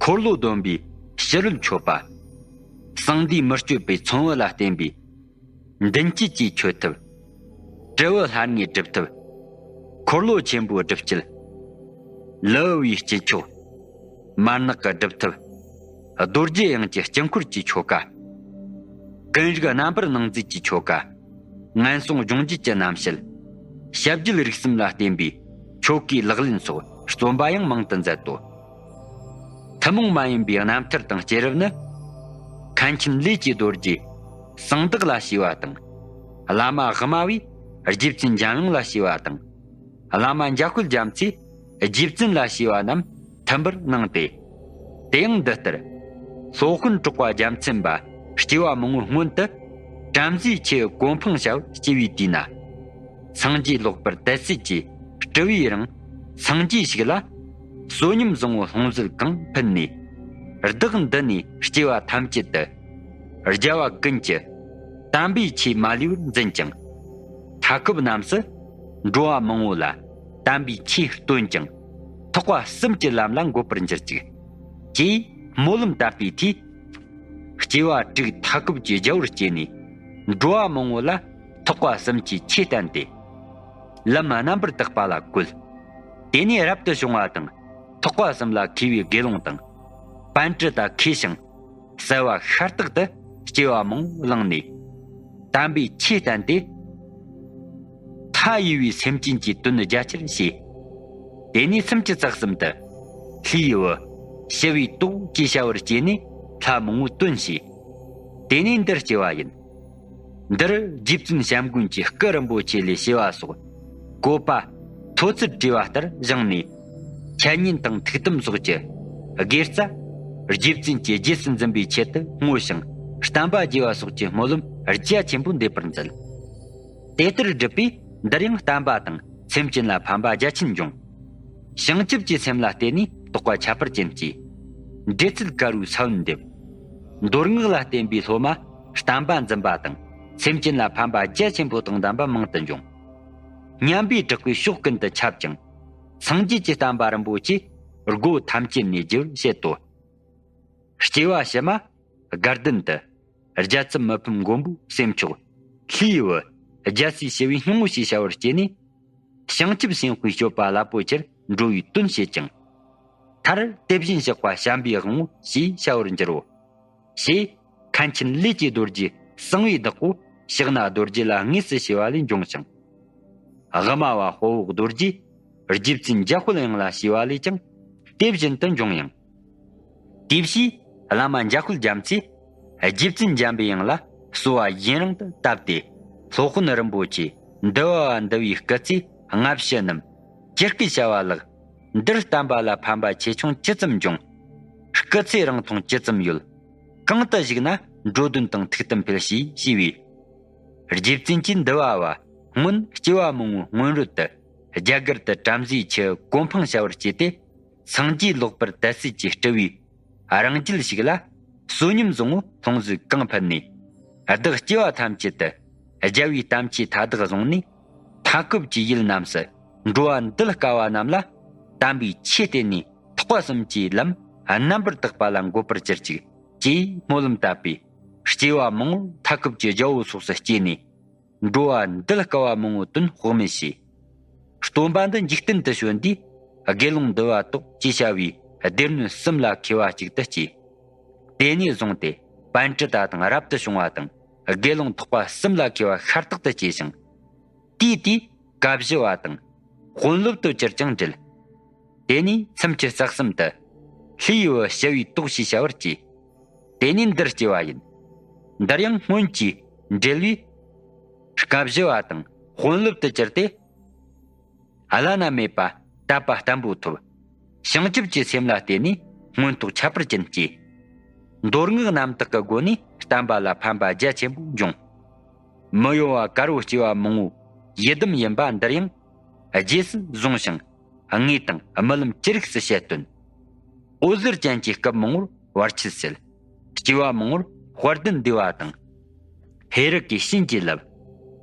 འཁོར་ལོ་སྡོམ་པའི་ཕྱི་རོལ་མཆོད་པ། གསང་འདུས་མི་བསྐྱོད་པའི་ཚངས་བུག་ལ་བརྟེན་པའི་མདུན་བསྐྱེད་ཀྱི་མཆོད་ཐབས། དྲིལ་བུ་ལྷ་ལྔའི་སྒྲུབ་ཐབས། འཁོར་ལོ་ཆེན་པོའི་སྒྲུབ་བྱེད། ལི་ཨུ་བའི་དཀྱིལ་ཆོག་མར་ནག་གི་སྒྲུབ་ཐབས། རྡོ་རྗེ་དབྱིངས་ཀྱི་དཀྱིལ་འཁོར་གྱི་ཆོ་ག། ཀུན་རིག་རྣམ་པར་སྣང་མཛད་ཀྱི་ཆོ་ག། ངན་སོང་སྦྱོང་བརྒྱུད་ཀྱི་རྣམ་བཤད། ཞབས་རྒྱུད་རིགས་གསུམ་ལ་བརྟེན་པའི་ཆོ་གའི་ལག་ལེན་སོགས་རྩོམ་པ་ཡང་མང་དུ་མཛད་དོ། ཐུན་མོང་མ་ཡིན་པའི་རྣམ་ཐར་དང་སྐྱེས་རབས་ནི། མཁན་ཆེན་ལས་ཀྱི་རྡོ་རྗེ་གསང་བདག་ལ་ཞེས་པ་དང་། བླ་མ་དབུ་མ་བས་རྗེ་བཙུན་འཇམ་དབྱངས་ལ་ཞེས་པ་དང་། བླ་མ་འཇམ་དཔལ་རྒྱ་མཚོས་རྗེ་བཙུན་ལ་ཞེས་པ་རྣམས་མཐུན་པར་གནང་སྟེ། དེ་ཡང་འདི་ལྟར། སློབ་དཔོན་གྲགས་པ་རྒྱལ་མཚན་པ་སྐྱེ་བ་མང་པོའི་སྔོན་དུ། བྲམ་ཟེའི་ཆུ་གོ་འཕང་བྱ་བར་སྐྱེ་བའི་དུས་ན། སངས་རྒྱས་ལོག་པར་དད་སྲིད་ཀྱིས་སྤྲུལ་པའི་རང་སངས་རྒྱས་ཤིག་ལ། བསོད་སྙོམས་བཟང་པོ་ལྷུང་བཟེད་གང་ཕུལ་ནས། བདག་འདི་ནས་སྐྱེ་བ་ཐམས་ཅད་དུ། རྒྱལ་བ་ཀུན་གྱི་དམ་པའི་ཆོས་མ་ལུས་པར་འཛིན་ཅིང་། མཐའ་འཁོབ་རྣམས་སུ་འགྲོ་བ་མང་པོ་ལ་དམ་པའི་ཆོས་སྟོན་ཅིང་། ཐེག་པ་གསུམ་གྱི་ལམ་ལ་འགོད་པར་འགྱུར་ཅིག་ཅེས་སྨོན་ལམ་བཏབ་པའི་མཐུས། སྐྱེ་བ་དྲུག་མཐའ་འཁོབ་ཀྱི་རྒྱལ་པོར་སྐྱེས་ནས། འགྲོ་བ་མང་པོ་ལ་ཐེག་པ་གསུམ་གྱི་ཆོས་བསྟན་ཏེ། ལམ་རྣམ་པར་དག་པ་ལ་བཀོད། དེ་ནས་རབ་ཏུ་བྱུང་བ་དང་ཐེག་པ་གསུམ་ལ་མཁས་པའི་དགེ་སློང་དང་། པཎྜི་ཏ་མཁས་ཤིང་གསལ་བ་ཤ་སྟག་ཏུ་སྐྱེ་བ་མང་པོ་བླངས་ནས། དམ་པའི་ཆོས་བསྟན་ཏེ། མཐའ་ཡས་པའི་སེམས་ཅན་གྱི་དོན་རྒྱ་ཆེར་བྱས། དེ་ནས་སུམ་ཅུ་རྩ་གསུམ་དུ། ལྷའི་བུ། ཞི་བའི་ཏོག་ཅེས་བྱ་བར་སྐྱེས་ནས་ལྷ་མང་པོའི་དོན་བྱས། དེ་ནས་འདིར་སྐྱེ་བ་ཡིན། འདིར་རྗེ་བཙུན་བྱམས་མགོན་གྱི་སྐུ་རིན་པོ་ཆེ་ལས་བྱེ་བ་སོགས་བཀོད་པ་ཐོག་ཚད་བྲིས་པ་ལྟར་བཞེངས་ནས། འཆད་ཉན་དང་ཐུགས་དམ་སོགས་ཀྱི་དགེ་རྩ། རྗེ་བཙུན་གྱི་རྗེས་སུ་འཛིན་པའི་ཆེད་དུ་བསྔོ་ཞིང་བསྟན་པ་རྒྱས་པ་སོགས་ཀྱི་སྨོན་ལམ་རྒྱ་ཆེན་པོ་འདེབས་པར་མཛད། དེ་ལྟར་བསྒྲུབས་པས་འདིར་ཡང་བསྟན་པ་དང་སེམས་ཅན་ལ་ཕན་པ་རྒྱ་ཆེན་འབྱུང་། བྱང་ཆུབ་ཀྱི་སེམས་ལ་བརྟེན་ནས་རྟོགས་པ་ཁྱད་པར་ཅན་སྐྱེས། འབྲེལ་ཚད་དཀར་པོའི་ས་བོན་འདེབས། མདོ་སྔགས་ལ་བརྟེན་པའི་སློབ་མ་བསྟན་པ་འཛིན་པ་དང་སེམས་ཅན་ལ་ཕན་པ་རྒྱ་ཆེན་པོ་དང་ལྡན་པ་མང་དུ་འབྱུང་། སྙན་པའི་གྲགས་པས་ཕྱོགས་ཀུན་ཏུ་ཁྱབ་ཅིང་། སངས་རྒྱས་ཀྱི་བསྟན་པ་རིན་པོ་ཆེ་སྒོ་ཐམས་ཅད་ནས་རྒྱས་པར་བཤད་དོ། སྐྱེ་བ་ཕྱི་མ་དགའ་ལྡན་དུ། རྒྱལ་ཚབ་མི་ཕམ་མགོན་པོའི་སྲས་མཆོག་ལྷའི་བུ། རྒྱལ་སྲས་ཞི་བའི་སྙིང་པོ་ཞེས་བྱ་བར་སྐྱེས་ནས། བྱང་ཆུབ་སེམས་དཔའི་སྤྱོད་པ་རླབས་པོ་ཆེར་འགྲོ་བའི་དོན་བྱེད་ཅིང་། མཐར་དེ་བཞིན་གཤེགས་པ་བྱམས་པའི་དབང་པོ་ཞེས་བྱ་བར་འགྱུར་རོ། ཞེས་མཁན་ཆེན་ལས་ཀྱི་རྡོ་རྗེ་གསང་བའི་བདག་པོ་ ཕྱག་ན་རྡོ་རྗེ་ལ་དངོས་སུ་བྱས་པ་ལས་འབྱུང་ཞིང་། དབུ་མ་བ་དཔའ་བོ་རྡོ་རྗེ་རྗེ་བཙུན་འཇམ་དཔལ་དབྱངས་ལ་བྱས་པ་ལས་ཀྱང་དེ་བཞིན་དུ་འབྱུང་ཡང་། དེ་བཞིན་བླ་མ་འཇམ་དཔལ་རྒྱ་མཚོས་རྗེ་བཙུན་འཇམ་པའི་དབྱངས་ལ་གསོལ་བ་ཡུན་རིང་དུ་བཏབ་སྟེ། སློབ་དཔོན་རིན་པོ་ཆེ་འདུལ་བ་འདུལ་བའི་སྐུ་ཚེ་སྔ་ཕྱི་རྣམས་ཇི་སྐད་བྱ་བ་ལགས། འདིར་བསྟན་པ་ལ་ཕན་པ་ཆེ་ཆུང་ཇི་ཙམ་འབྱུང་། སྐུ་ཚེ་རིང་ཐུང་ཇི་ཙམ་ཡོད། གང་དུ་བཞུགས་ན་འགྲོ་དོན་དང་ཐུགས་དམ་འཕེལ་ཞེས་ཞུས་པས། རྗེ་བཙུན་གྱིས་འདུལ་བ་བ་སྔོན་སྐྱེ་བ་མང་པོའི་སྔོན་རོལ་དུ་རྒྱ་གར་དུ་བྲམ་ཟེའི་ཁྱི་གོ་འཕང་བྱ་བར་བྱས་ཏེ། སངས་རྒྱས་ལོག་པར་དད་སེལ་གྱི་སྤྲུལ་བའི་རང་རྒྱུད་ཞིག་ལ་བསོད་སྙོམས་བཟང་པོ་ལྷུང་བཟེད་གང་ཕུལ་ནས། བདག་སྐྱེ་བ་ཐམས་ཅད་དུ་རྒྱལ་བའི་དམ་ཆོས་མཐའ་དག་བཟུང་ནས། མཐའ་འཁོབ་ཀྱི་ཡུལ་རྣམས་སུ་འགྲོ་བ་འདུལ་དཀའ་བ་རྣམས་ལ་དམ་པའི་ཆོས་བསྟན་ནས། ཐེག་པ་གསུམ་གྱི་ལམ་རྣམ་པར་དག་པ་ལ་འགོད་པར་གྱུར་ཅིག་ཅེས་སྨོན་ལམ་བཏབ་པས། སྐྱེ་བ་མང་པོར་མཐའ་འཁོབ་ཀྱི་རྒྱལ་པོའི་ཕྱོགས་སུ་སྐྱེས་ནས། འགྲོ་བ་འདུལ་དཀའ་བ་མང་པོའི་དོན་དཔག་མེད་བྱས། སྟོན་པ་འདི་འཇིག་རྟེན་དུ་བྱོན་དུས། དགེ་སློང་འདུལ་བ་དོག་ཅེས་བྱ་བའི་སྡེ་སྣོད་གསུམ་ལ་མཁས་པ་ཅིག་ཏུ་སྐྱེས། དེ་ནས་བཟུང་སྟེ་པཎྜི་ཏ་དང་རབ་ཏུ་བྱུང་བ་དང་། དགེ་སློང་ཐེག་པ་གསུམ་ལ་མཁས་པ་ཤ་སྟག་ཏུ་སྐྱེས་ཤིང་། དེའི་དུས་བཀའ་བཞི་པ་དང་དཔོན་སློབ་ཏུ་གྱུར་ཅིང་འབྲེལ། དེ་ནས་མཚམས་ཀྱི་རྩ་གསུམ་དུ་ལྷའི་བུ་ཞི་བའི་ཏོག་ཅེས་བྱ་བར་སྐྱེས། དེ་ནས་འདིར་སྐྱེ་བ་ཡིན། འདིར་ཡང་སྔོན་གྱི་འབྲེལ་བས་བཀའ་བཞི་པ་དང་དཔོན་སློབ་ཏུ་གྱུར་ཏེ། བླ་ན་མེད་པ་དད་པ་བརྟན་པོ་ཐོབ། བྱང་ཆུབ་ཀྱི་སེམས་ལ་བརྟེན་ནས་མངོན་རྟོགས་ཁྱད་པར་ཅན་སྐྱེས། མདོ་སྔགས་རྣམ་དག་གི་སྒོ་ནས་བསྟན་པ་ལ་ཕན་པ་རྒྱ་ཆེན་པོ་འབྱུང་། མི་གཡོ་བ་དཀར་པོ་སྐྱེ་བ་མང་པོའི་ཡི་དམ་ཡིན་པ་འདིར་ཡང་རྗེས་སུ་བཟུང་ཞིང་། དངོས་དང་རྨི་ལམ་ཅི་རིགས་སུ་བཤད་སྟོན། འོད་ཟེར་ཅན་གྱི་སྐབས་མང་པོར་བར་ཆད་སེལ། སྐྱེ་བ་མང་པོར་དཔལ་ལྡན་འདས་པ་དང་། ཧེ་རུ་ཀའི་བྱིན་གྱིས་བརླབས།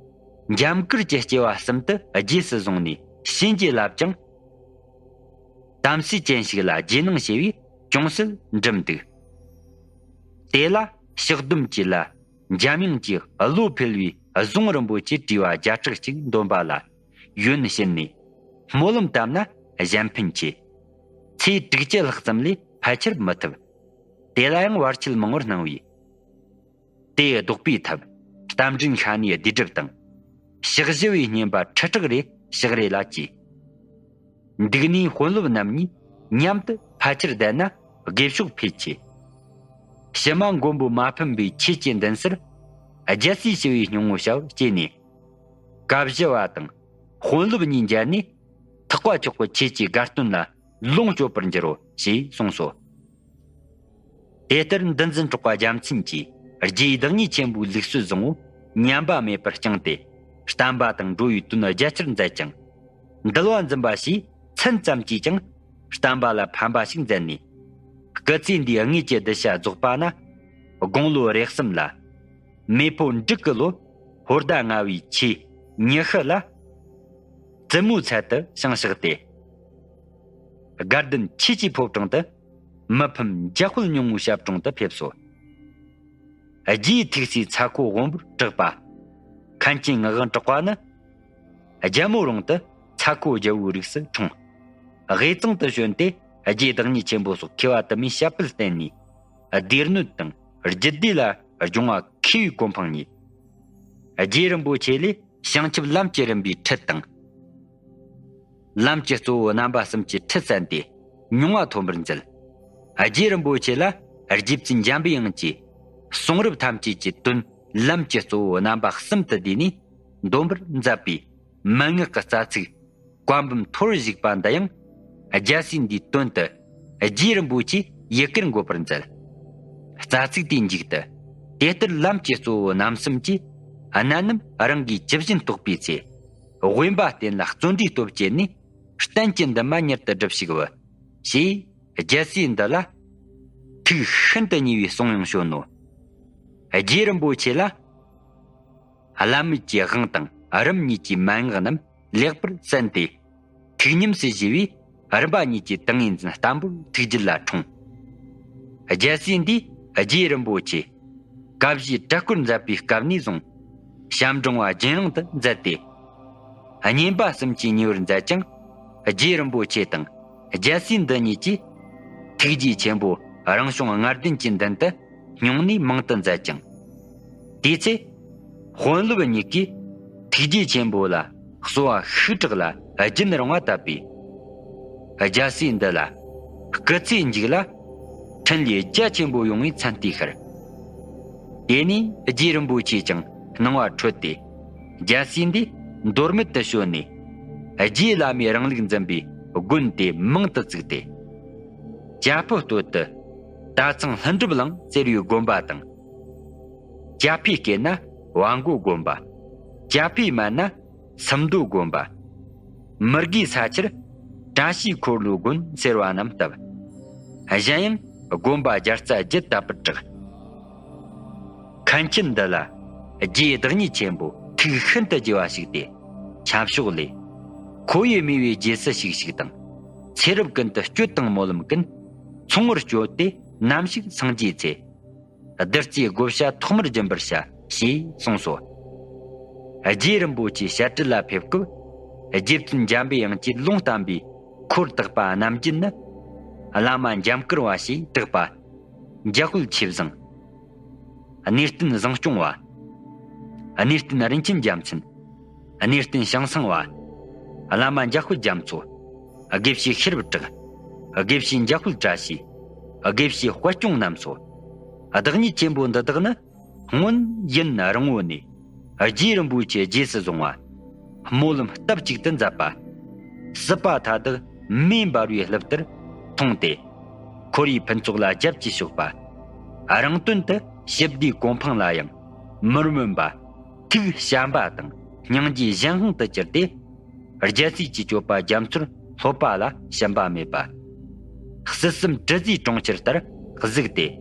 འཇམ་དཀར་གྱི་སྐྱེ་བ་གསུམ་དུ་རྗེས་སུ་བཟུང་ནས་བྱིན་གྱིས་བརླབས་ཀྱང་། དམ་སྲི་ཅན་ཞིག་ལ་རྗེས་གནང་བྱས་པས་ཅུང་ཟད་འགྲིབ་འདུག། དེ་ལ་ཕྱག་སྡོམ་གྱི་ལ་འཇམ་དབྱངས་ཀྱིས་བློ་འཕེལ་བའི་གཟུངས་རིན་པོ་ཆེ་བྲིས་པ་བརྒྱ་ཕྲག་གཅིག་འདོན་པ་ལ་ཡོན་བྱིན་ནས་སྨོན་ལམ་བཏབ་ན་གཞན་ཕན་ཆེ། ཚེ་དྲུག་ཅུ་ལྷག་ཙམ་ལས་ཕལ་ཆེར་མི་ཐུབ། དེ་ལ་ཡང་བར་ཆད་མང་པོར་སྣང་བས། དེ་བཟློག་པའི་ཐབས་རྟ་མགྲིན་ཤ་ནའི་བདེ་སྒྲུབ་དང་། ཕྱག་བཞི་པའི་བསྙེན་པ་ཁྲི་ཕྲག་རེ་ཕྱག་རེ་ལ་བགྱི། འདུག་ནས་དཔོན་སློབ་རྣམ་གཉིས་མཉམ་དུ་ཕལ་ཆེར་བསྡད་ན་དགེ་ཕྱོགས་འཕེལ་ཆེ། ཕྱི་མ་མགོན་པོ་མ་ཕམ་པའི་ཆོས་ཀྱི་མདུན་སར་རྒྱལ་སྲས་ཞི་བའི་སྙིང་པོ་ཞབས་བསྐྱེད་ནས། བཀའ་བཞི་པ་དང་དཔོན་སློབ་གཉིས་མཇལ་ནས་ཐེག་པ་མཆོག་གི་ཆོས་ཀྱི་དགའ་སྟོན་ལ་ལོངས་སྤྱོད་པར་འགྱུར་རོ་ཞེས་གསུངས་སོ། དེ་ལྟར་འདུལ་འཛིན་གྲགས་པ་རྒྱལ་མཚན་གྱིས་རྗེའི་བདག་ཉིད་ཆེན་པོའི་ལུགས་སྲོལ་བཟང་པོ་ཉམས་པ་མེད་པར་བསྐྱངས་ཏེ། བསྟན་པ་དང་འགྲོ་བའི་དོན་རྒྱ་ཆེར་མཛད་ཅིང་། འདུལ་བ་འཛིན་པ་ཞེས་མཚན་ཙམ་གྱིས་ཀྱང་བསྟན་པ་ལ་ཕན་པ་ཞིག་མཛད་ནས། སྐུ་ཚེ་འདིའི་དངོས་ཀྱི་གདུལ་བྱ་རྫོགས་པ་ན། དགུང་ལོ་རེ་གསུམ་ལ། མེ་ཕོ་འབྲུག་གི་ལོ་ཧོར་ཟླ་ལྔ་པའི་ཆེས་ཉི་ཤུ་ལ། བཙུན་མོའི་ཚལ་དུ་བྱང་ཕྱག་སྟེ། དགའ་ལྡན་ཆོས་ཀྱི་ཕོ་བྲང་དུ་མི་ཕམ་འཇམ་དཔལ་སྙིང་པོའི་ཞབས་དྲུང་དུ་ཕེབས་སོ། རྗེའི་ཐུགས་སྲས་ཚ་ཁོ་དབོན་པོར་གྲགས་པ། མཁན་ཆེན་ངག་དབང་གྲགས་པ་ནི། རྒྱལ་མོ་རང་དུ་ཚ་ཁོ་རྒྱལ་པོའི་རིགས་སུ་འཁྲུངས། དབུས་གཙང་དུ་བྱོན་ཏེ་རྗེ་བདག་ཉིད་ཆེན་པོ་སོགས་མཁས་པ་དུ་མའི་ཞབས་པད་བསྟེན་ནས། སྡེ་སྣོད་དང་རྒྱུད་སྡེ་ལ་སྦྱོང་བ་མཁས་པའི་གོ་འཕང་བརྙེས། རྗེ་རིན་པོ་ཆེ་ལས་བྱང་ཆུབ་ལམ་གྱི་རིམ་པའི་ཁྲིད་དང་། ལམ་གྱི་གཙོ་བོ་རྣམ་པ་གསུམ་གྱི་ཁྲིད་གསན་ཏེ་མྱོང་བ་ཐོན་པར་མཛད། རྗེ་རིན་པོ་ཆེ་ལ་རྗེ་བཙུན་འཇམ་པའི་དབྱངས་ཀྱིས་གསུང་རབ་ཐམས་ཅད་ཀྱི་དོན་ལམ་གྱི་གཙོ་བོ་རྣམ་པ་གསུམ་དུ་བསྡུས་ནས་འདོན་པར་མཛད་པའི་མན་ངག་གི་རྩ་ཚིག་བཀའ་འབུམ་ཐོར་བཞུགས་པ་འདི་ཡང་རྒྱལ་སྲས་འདིའི་དོན་དུ་རྗེ་རིན་པོ་ཆེས་ཡི་གེར་འགོད་པར་མཛད། རྩ་ཚིག་དེའི་མཇུག་ཏུ། དེ་ལྟར་ལམ་གྱི་གཙོ་བོ་རྣམ་གསུམ་གྱིས་གནད་རྣམས་རང་གིས་ཇི་བཞིན་རྟོགས་པའི་ཚེ། དབེན་པ་བསྟེན་ལ་བརྩོན་འགྲུས་སྟོབས་བསྐྱེད་ནས། གཏན་གྱི་འདུན་མ་མྱུར་དུ་སྒྲུབས་ཤིག་བུ། ཞེས་རྒྱལ་སྲས་འདི་ལ་ཐུགས་ཤིན་ཏུ་མཉེས་པའི་གསུང་ཡང་བྱོན་ནོ། རྗེ་རིན་པོ་ཆེ་ལ། བླ་མེད་ཀྱི་དབང་དང་རིམ་གཉིས་ཀྱི་མན་ངག་རྣམས་ལེགས་པར་གསན་ཏེ། ཐུགས་ཉམས་སུ་བཞེས་པས་རིམ་པ་གཉིས་ཀྱི་ཏིང་ངེ་འཛིན་བརྟན་པོར་ཐུགས་རྒྱུད་ལ་འཁྲུངས། རྒྱལ་སྲས་འདིས་རྗེ་རིན་པོ་ཆེ་བཀའ་བཞིན་གྲལ་བསྐོར་མཛད་པའི་སྐབས་ནས་བཟུང་བྱམས་སྒྲོལ་བ་རྒྱུན་རིང་དུ་མཛད་དེ། བསྙེན་པ་གསུམ་གྱི་ཉེ་བར་མཛད་ཅིང་། རྗེ་རིན་པོ་ཆེ་དང་རྒྱལ་སྲས་འདི་གཉིས་ཀྱིས་ཐུགས་རྗེ་ཆེན་པོ་རང་བྱུང་ལྔ་ལྡན་གྱི་མདུན་དུ་སྙུང་ནས་མང་དུ་མཛད་ཅིང་། དེའི་ཚེ། དཔོན་སློབ་གཉིས་ཀས་ཐུགས་རྗེ་ཆེན་པོ་ལ་གསོལ་བ་ཤུགས་དྲག་ལ་སྦྱིན་རུང་བ་བཏབ་པས། རྒྱལ་སྲས་འདི་ལ་སྐུ་ཚེ་མཇུག་ལ་འཕྲིན་ལས་རྒྱ་ཆེན་པོ་ཡོང་བའི་མཚན་བསྟོད་ཤར། དེ་ནས་རྗེ་རིན་པོ་ཆེ་ཀྱང་སྣང་བ་འཕྲོད་དེ། རྒྱལ་སྲས་འདི་མདོར་མེད་དུ་བྱོན་ནས། རྗེ་བླ་མའི་རིང་ལུགས་འཛིན་པའི་དགོན་དེ་མང་དུ་བཙུགས་ཏེ། ཇ་ཕུ་སྟོད་དུ་ད་ཚང་ལྷུན་གྲུབ་གླིང་ཟེར་བའི་དགོན་པ་དང་། ཇ་ཕུའི་སྐེད་ན་བ་མགོ་དགོན་པ། ཇ་ཕུའི་མན་ན་སུམ་མདོ་དགོན་པ། མི་དགེའི་ས་ཆར་བཀྲ་ཤིས་འཁོར་ལོའི་དགོན་ཟེར་བ་རྣམས་བཏབ། གཞན་ཡང་དགོན་པ་བརྒྱ་རྩ་བརྒྱད་དག་པར་གྲགས། མཁན་ཆེན་འདི་ལ་རྗེའི་བདག་ཉིད་ཆེན་པོ་ཐུགས་ཤིན་ཏུ་དགྱེས་པ་ཞིག་སྟེ། ཆབ་ཤོག་ལས། ཁོ་ཡི་མོས་པའི་རྗེས་སུ་ཞུགས་ཤིག་དང་། ཚེ་རབས་ཀུན་ཏུ་སྤྱོད་དང་སྨོན་ལམ་ཀུན། མཚུངས་པར་སྤྱོད་དེ་ནམ་ཞིག་སངས་རྒྱས་ཚེ། བདུད་རྩིའི་བགོ་བཤའ་ཐོག་མར་སྦྱིན་པར་བྱ། ཞེས་གསུངས་སོ། རྗེ་རིན་པོ་ཆེ་ཞལ་གྲུ་ལ་ཕེབས་སྐབས། རྗེ་བཙུན་འཇམ་པའི་དབྱངས་ཀྱིས་ལུང་བསྟན་པའི་འཁོར་དག་པ་རྣམས་ཀྱིས་ནི། བླ་མ་འཇམ་དཀར་བ་ཞེས་གྲགས་པ། འཇམ་དཔལ་ཆོས་བཟང་། གནས་བརྟན་བཟང་སྐྱོང་བ། གནས་བརྟན་རིན་ཆེན་རྒྱལ་མཚན། གནས་བརྟན་ཞང་སང་བ། བླ་མ་འཇམ་དཔལ་རྒྱ་མཚོ། དགེ་བཤེས་ཤེས་རབ་གྲགས། དགེ་བཤེས་འཇམ་དཔལ་བཀྲ་ཤིས། དགེ་བཤེས་དཔལ་སྐྱོང་རྣམས་སོ། བདག་ཉིད་ཆེན་པོ་འདི་དག་ནི། སྔོན་ཡུན་རིང་བོ་ནས་རྗེ་རིན་པོ་ཆེ་རྗེས་སུ་བཟུང་བ། སྨོན་ལམ་སྟབས་གཅིག་ཏུ་མཛད་པ། སྲིད་པ་མཐའ་དག་མེ་འབར་བའི་རླབས་ལྟར་མཐོང་སྟེ། ཁོར་ཡུག་ཕུན་ཚོགས་ལ་རྒྱབ་ཀྱིས་ཕྱོགས་པ། རང་དོན་དུ་ཞི་བདེའི་གོ་འཕང་ལ་ཡང་མི་སྨོན་པ། ཐུགས་བྱམས་པ་དང་སྙིང་རྗེ་གཞན་དབང་དུ་གྱུར་ཏེ། རྒྱལ་སྲས་ཀྱི་སྤྱོད་པ་རྒྱ་མཚོར་སློབ་པ་ལ་ཞུམ་པ་མེད་པ། སྲིད་གསུམ་དྲི་ཟའི་གྲོང་ཁྱེར་ལྟར་གཟིགས་ཏེ།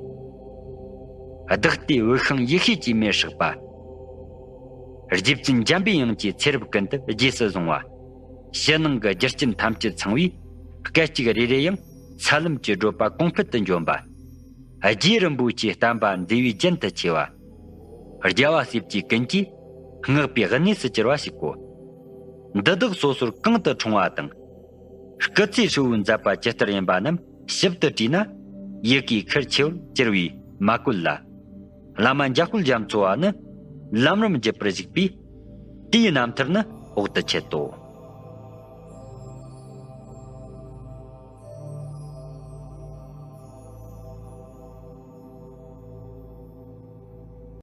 བདག་ལྟའི་འོད་ཤིང་ཡེ་ཤེས་ཀྱི་མེར་ཧྲག་པ། རྗེ་བཙུན་འཇམ་པའི་དབྱངས་ཀྱིས་ཚེ་རབས་ཀུན་ཏུ་རྗེས་སུ་བཟུང་བ། ཕྱི་ནང་གི་རྒྱུ་རྐྱེན་ཐམས་ཅད་ཚང་བས། སྐད་ཅིག་རེ་རེ་ཡང་ས་ལམ་གྱི་བགྲོད་པ་གོང་འཕེལ་དུ་འབྱོན་པ། རྗེ་རིན་པོ་ཆེའི་བསྟན་པ་མཛེས་པའི་རྒྱན་དུ་ཆེ་བ། རྒྱལ་བ་སྲས་ཀྱི་ཀུན་གྱིས་བསྔགས་པའི་གནས་སུ་གྱུར་བ་ཞིག་གོ། འདི་དག་སོ་སོར་གང་དུ་འཁྲུངས་པ་དང་། སྐུ་ཚེ་ཧྲིལ་བོའི་མཛད་པ་ཇི་ལྟར་ཡིན་པ་རྣམས་ཞིབ་ཏུ་དྲིས་ན། ཡི་གེའི་ཁུར་ཆེ་བར་གྱུར་པས་མ་བཀོད་ལ། བླ་མ་འཇམ་དཔལ་རྒྱ་མཚོ་བ་ནི་ལམ་རིམ་བརྒྱུད་པར་གཞིགས་པས། དེའི་རྣམ་ཐར་ནི་འོག་ཏུ་འཆད་དོ།